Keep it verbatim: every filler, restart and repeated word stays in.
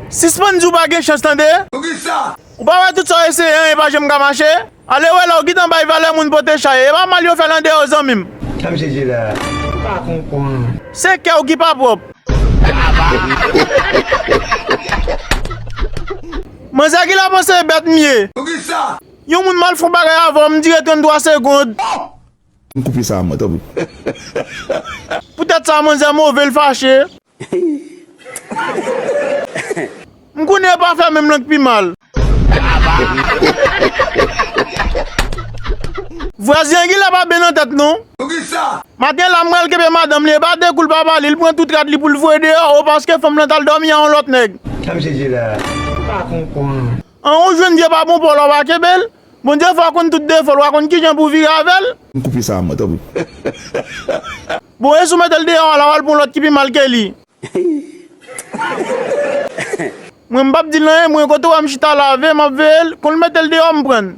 Sispann di w pa gen chans, tande. Poukisa? Ou pa wè tout sa w eseye an, e pa janm ka mache? Ale wè la, ou gentan bay valè moun pote chay. E pa mal yo fè l andeyò, zanmi m. Sa misye di la? Ou pa konprann. Se kè w ki pa pwòp. Manzè ki la panse e bèt m ye. Poukisa? Yon moun mal fè yon bagay avè w, m dire tranntwa segond. M koupe sa a mwen, tanpri. Poutèt sa, manzè move, l fache. M konnen yo pa fè menm lan k pi mal. Vwazen an genlè pa byen nan tèt non. Poukisa? Maten la m pral kenbe madanm li, e pa de kou l pa pale, li pran tout rad li pou l voye deyò, o paske fanm lan t al dòmi a yon lòt nèg. Sa misye di la? Ou pa konprann. An ou jwenn vye pa bon pa w la, w pa kenbe l? Bondye fè w konn tout defo l, w a konn kijan pou w vire avè l. M koupe sa a mwen, tanpri. Bon, e si w mete l deyò a la, w al pran lòt ki pi mal ke li. Mwen m p ap di l anyen, mwen kote w wè m chita lave, m ap veye l, kon l mete l deyò m pran l.